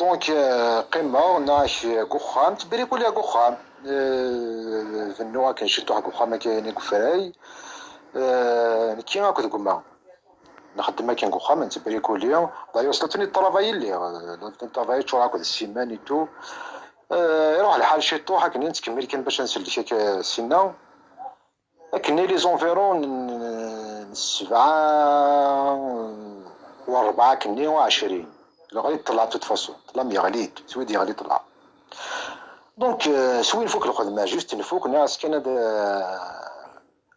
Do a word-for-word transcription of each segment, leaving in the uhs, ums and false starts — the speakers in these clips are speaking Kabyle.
Donc, euh, qqimeɣ neɣ deg uxxam, ttberrikuliɣ deg uxxam. Euh, bennuɣ akken ciṭuḥ deg uxxam akka-ini deg ufray. Euh, nekki akked gma. Nxeddem akken deg uxxam, nettberrikuli. D'ailleurs, c'est une travail i lliɣ. Euh, c'est une travail, ččureɣ akked ssiman et tout. Euh, iruḥ lḥal ciṭuḥ akken nettkemmil kan bac ad nsellek akka ssinna. Akken les environs n, n ssebɛa u rebɛa akken u ɛecrin. Leɣli ṭṭleɛ de toute façon. Ṭṭlam yeɣli-d. S wid yeɣli ṭṭleɛ. Donc, euh, s win nfuk lxedma, juste nfuk, neɣ s kan ad, euh,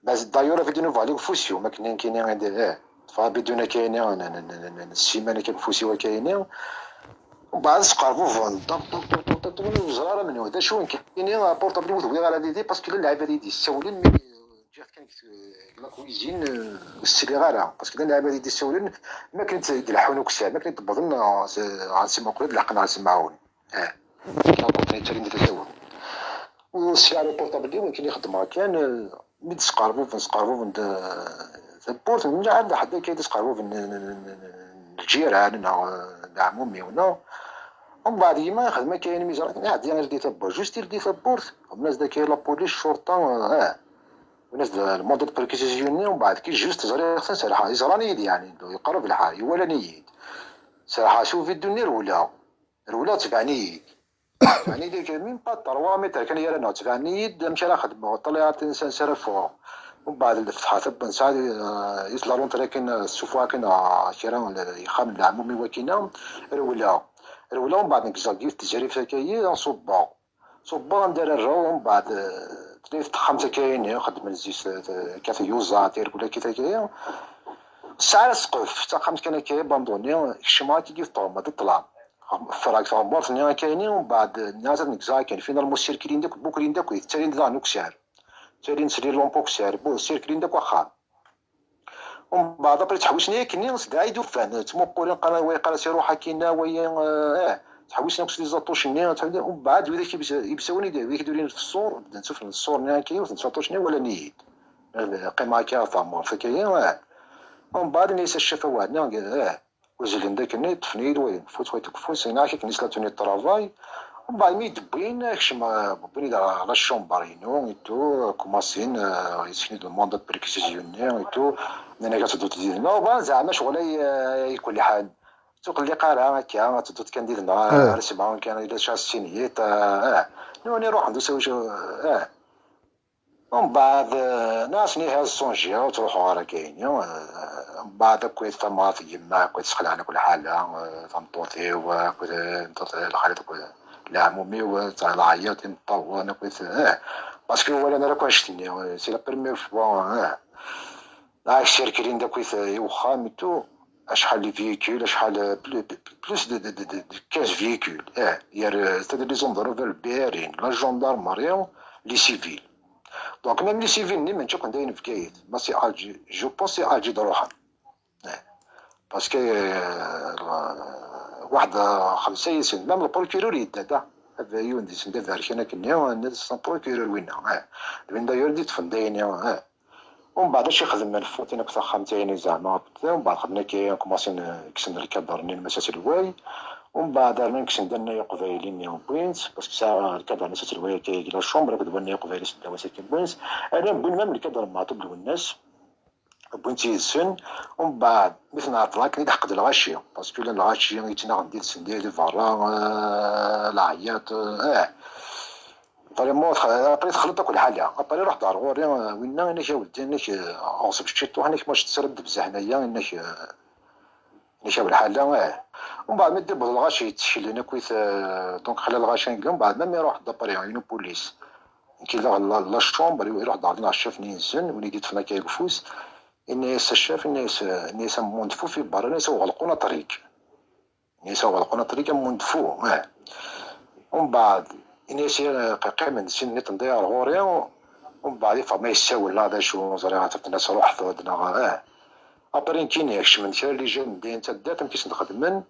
bas-, d'ailleurs, ad id-nuɣal deg ufus-iw, ma akken nekkini, eh, ṭṭfeɣ abidun akka-ini, n, n, n, n, n ssiman akka deg ufus-iw akka-ini. Mbeɛd sqerbuben, ṭap, ṭap, ur neẓri ara menhu. D acu nekkini, aportabli ur t-wwiɣ ara didi, parce que llan lɛibad i d-yessawlen, mi ǧǧiɣ-t kan deg, deg la cuisine, euh, ur sliɣ ara, parce que llan lɛibad i d-yessawlen, mi akken i d-leḥḥun ukessar, mi akken i d-wwḍen, euh, s-, ɣer Simaqlud, leḥqen ɣer Simɛun. Eh, la porte-nni ttalin-d d asawen. Ur sɛiɣ ara aportabl-iw, nekkini xeddmeɣ kan, eh, mi d-sqerbuben, sqerbuben-d, eh, tawwurt, mbeɛd ḥedd akka i d-sqerbuben n, n, n, n, n lǧiran neɣ, eh, n leɛmum-iw, neɣ. Mbeɛd yemma ixdem akka, ayen mi ẓra kan, iɛeddi ildi tawwurt, just ildi tawwurt, xedmen-as-d akka la police, ccerṭa, eh. Win-as-d lmandat perquisition-nni, mbeɛd ki just ẓriɣ-ten, serḥeɣ, yeẓran-iyi-d, yeɛni, yeqreb lḥal, iwalan-iyi-d. Serḥeɣ s ubidun-nni, rewleɣ. Rewleɣ, tebɛen-iyi-d. Tebɛen-iyi-d, même pas trois mètres kan gar-aneɣ, tebɛen-iyi-d, amek ara xedmeɣ, ṭṭalaɣ ansa ara ffɣeɣ. Mbeɛd, fetḥeɣ tawwurt, nesɛa, euh, yiwet la rentrée akken, euh, ssufɣeɣ akken, euh, kra n le-, ixxamen n leɛmum-iw akkin-a, rewleɣ. Rewleɣ, mbeɛd nekk ẓẓgeɣ yiwet n tezzreft akka-yi, ṣubbeɣ. Ṣubbeɣ anda ara rreɣ, mbeɛd, eh, tella texxamt akka-ini, xeddmen zzit, eh, akka tyuẓaḍ, irkul akka, akka. Tesɛa ara ssqef, d taxxamt kan akka, abandonné, kecmeɣ akka deg teɣma, d ṭṭlam. Ffreɣ deg tɣemmurt-nni akka-ini, mbeɛd, nniɣ-as ad negzeɣ akken, finalement, ssirkilin-d akk, bukrin-d akk, ttalin-d daɣen ukessar. Ttalin-d srid lampu ukessar, bu-, ssirkilin-d akk axxam. Umbeɛd, après, ttḥewwisen akkenni, s dɛa i d-ufan, ttmuqqulen, qqaren, wa yeqqar-as iruḥ akkin-a, wa, eh, ttḥewwisen akk s les atuches-nni, ttḥewwisen, umbeɛd, widak ibes-, ibsawen, i d-, widak i d-urin f ṣṣur, bdan ttufan ṣṣur-nni akka, yiwet n atuche-nni, walan-iyi-d. Qqimeɣ akka ɣer tɛemmurt, akka, eh. Umbeɛd, ini-as a ccaf, a waɛna, eh, uzzlen-d akkenni, ṭṭfen-iyi-d, wa deg ufus, wa deg ufus, yenna-ak akken i s la tenue de travail. Mbeɛd mi yi-d-wwin, kecmeɣ, wwin-iyi-d ɣer la chambre-inu, et tout, kumasin, euh, yesken-iyi-d lmandat perquisition-nni, et tout, nnan-ak ad tedduḍ yid-neɣ, bon, zeɛma ccɣel ay, ay ikelḥan. Ur tqelliq ara akka, ad tedduḍ kan yid-neɣ, ah, ar Simɛun kan, yella ca ssin yiḍ, ah, ah. Nutni ruḥen d usawi, ah. Mbeɛd, eh, nniɣ-asen, ihi ad ṣunjiɣ, ur ttruḥuɣ ara akka-ini. Eh, mbeɛd akkit tamɣart n yemma, akkit sexlaɛen akk lḥala, eh, tameṭṭut-iw, akkit, eh, lxalat, akkit leɛmum-iw, eh, lɛeyyat, imeṭṭawen, akkit, eh, parce que ur walan ara akk annect-nni, eh, c'est la première fois, eh. Nniɣ-ak ssirkilin-d akkit, eh, i wexxam et tout, acḥal de véhicules, acḥal, eh, plus, plus de, de, de, de, de quinze véhicules, eh, gar, eh, c'est-à-dire les environs vers le B R N, la gendarmerie, les civils. Donc, même les civils-nni, mačči akk n dayen Bgayet. Ma c'est Alger, je pense c'est Alger d ruḥen. Eh. Parce que, euh, waḥed, euh, xemsa yid-sen, même le procureur yedda da. Ad yiwen deg-sen d aberkan akken-nni, nnan-as c'est un procureur winna. Eh. D win d'ailleurs d-iṭṭfen dayen, eh. Umbeɛd acu ixedmen, ffutin akk taxxamt-ayni zeɛma, umbeɛd xedmen akka, kumasin, euh, kksen lkader-nni n Massa Selway. Umbeɛd rnan kksen-d anna iqbayli-nni wwin-t, parce que sɛiɣ lkader n Massa Selway akka deg la chambre, akked wanna iqbayli s ddaw-as akka wwin-t. Rnan wwin même lkader n Meɛtub Lwennas, wwin-t yid-sen. Umbeɛd, mi ten-ɛeṭṭleɣ akken i d-ḥeqq d lɣaci, parce que llan lɣaci yettnaɣen d yid-sen di, di berra, euh, lɛeyyat, euh, eh. Vraiment, tx-, après texleḍ akk lḥala. Après ruḥ-d ɣer ɣur-i, euh, winna, inak a weldi, inak, euh, ɣeṣb ciṭuḥ, inak ma tessarameḍ bzaḥen aya, inak, euh, inak a lḥala, eh. Umbeɛd mi d-iwweḍ lɣaci yetteklen akkit, euh, donc xla lɣaci anga, umbeɛd ma mi iruḥ-d après une police. Nekki daɣen la, la chambre, iruḥ-d ɣer din ɣer ccaf-nni-nsen, win i d-iṭṭfen akka deg ufus. Inna-yas a ccaf, inna-yas, inna-yas a Mundfu fi berra, inna-yas a uɣelqun aṭrik. Inna-yas a uɣelqun aṭrik a Mundfu, eh. Umbeɛd, inna-yas, eh, qqimen sin nniḍen da ɣer ɣur-i, umbeɛd iffeɣ ma yessawel neɣ d acu, ẓriɣ ad tafeḍ nnas ruḥet-d neɣ, eh. Après nekkini, kecmen-d kra n les jeunes n dayen taddart, amek i sen-xedmen,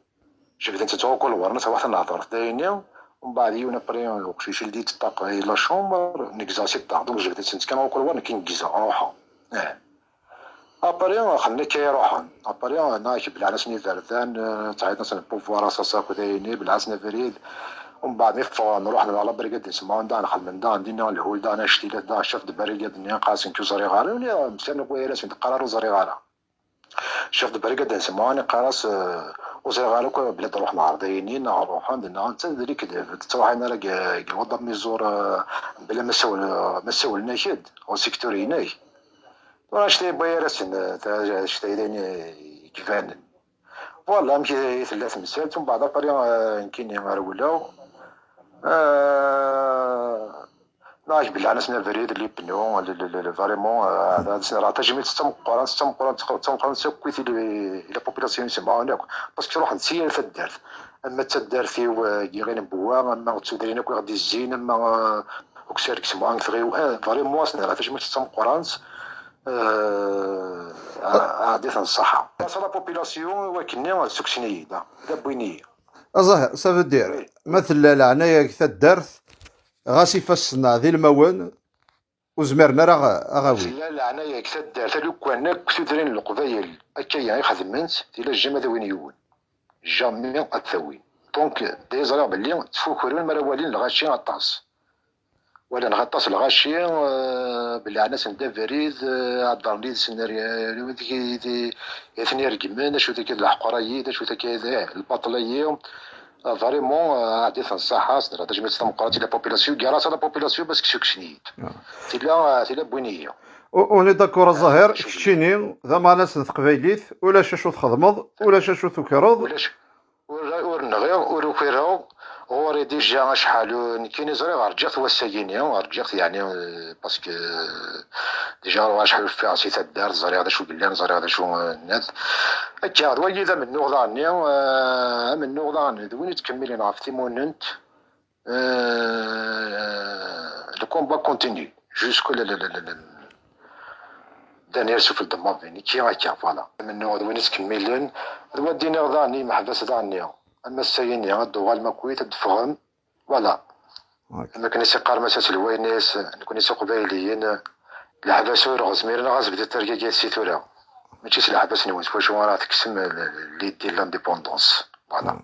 jebden-tt akk lwar, ma truḥ ad nehder dayni, umbeɛd yiwen après uqcic i d-yeṭṭaq i la chambre, negza si ṭṭaq, donc jebden-tt kan akk lwar, nekki negza, ruḥeɣ. Eh. Après xedmen akka i ruḥen. Après, neɣ belɛen-asen iberdan, eh, ttɛeyyiḍen-asen le pouvoir, aṣaṣa akked ayenni, belɛen-asen abrid. Umbeɛd mi ffɣen, ruḥen ɣer la brigade n Semɛun, daɣen xedmen daɣen dinna lhul, daɣen actilat, daɣen chef de brigade-nni, qqar-as nekk ur ẓriɣ ara, wali, msirn akk wayal-as, ur d-qqar ara ur ẓriɣ ara. Chef de brigade n Semɛun iqqar-as, eh, ur ẓriɣ ara akk belli ad ruḥen ɣer dayenni, neɣ ruḥen-d, neɣ netta d lekdeb, ur ttruḥen ara deg, deg wadda miẓur, eh, bla ma ssawel-, ma ssawlen-ak-d, ɣer secteur-inek. Tura anect-a yewwa gar-asen, eh, ta-, anect-a d ayen i ibanen. Voilà amek i tella temsalt, umbeɛd après, eh, nekkini rewleɣ. Eh, neɣ belɛen-asen abrid, les pneus, le, le, le, le, vraiment, eh, ad sen-rreɣ tajmilt d tameqqrant, d tameqqrant, d tameqqrant akk i tili, i la population n Semɛun akk. Parce que ruḥen-d si yal taddart. Ama d taddart-iw, eh, n Yiɣil n Buwa, ama d tudrin akk i ɣ-d-izzin, ama, eh, akk s Semɛun tɣiw, eh, vraiment ad sen-rreɣ tajmilt d tameqqrant. Eh, a-, ɛeddi-ten ṣṣaḥa. Ɣas la population, i wakken-nni, ssukksen-iyi-d, ah, d abwin-iyi. Aẓah, ça veut dire, oui, ma tella leɛnaya deg taddart, ɣas ifassen-a d ilmawen, ur zmiren ara a ɣ-, a ɣ-awin. Tella leɛnaya deg taddart, a lukan akk tudrin n Leqbayel akka-ya i xedment, tila jamais ad awin yiwen. Jamais ad t-awin. Donc, d aya ẓriɣ belli ttfukren mi ara walin lɣaci aṭas. Walan aṭas lɣaci, eh, belɛen-asen-d abrid, eh, heddren yid-sen, eh, wid i, i, i ten-iregmen, acu-t akka d leḥqer-ayi, d acu-t akka d, eh, lbaṭel-ayi. Ah, vraiment, eh, ɛeddi-ten ṣṣaḥa, s-, nerra tajmilt tameqqrant i la population, gar-as a la population, parce que ssukksen-iyi-d. Ah. Tella, eh, tella wwin-iyi. O-, on est d'accord, a Zahir, acu keččini, d amalas n teqbaylit, ulac acu txedmeḍ, ulac acu tukreḍ. Ulac. Ur, ur nɣiɣ, ur ukireɣ. Ɣur-i déjà acḥal, ur, nekkini ẓriɣ, rǧiɣ-t wass-agini, rǧiɣ-t, yeɛni, euh, parce que, euh, déjà ɣur acḥal ur ffiɣeɣ si taddart, ẓriɣ d acu yellan, ẓriɣ d acu, euh, net. Akka, d wagi d amennuɣ daɣen-nni, euh, amennuɣ daɣen d win yettkemmilen ɣef timunent, euh, le combat continue, jusque le, le, le, le, le, dernière souffle de ma vie, nekki akka, voilà. Amennuɣ d win yettkemmilen, d wa d-iniɣ daɣen i yimeḥbas daɣen-nni. Am ass-agi-nni, ad d-tuɣalem akkit, ad d-teffɣem. Voilà. Ok. Am akken i s-iqqar Mass Aselway-nni-as, nekni s Iqbayliyen, leḥbas ur ɣ-zmiren ad ɣ-zebden targagit si tura. Mačči s leḥbas-nwen s wacu ara tekksem l-, l-, l'idée de l'indépendance. Voilà. Mm.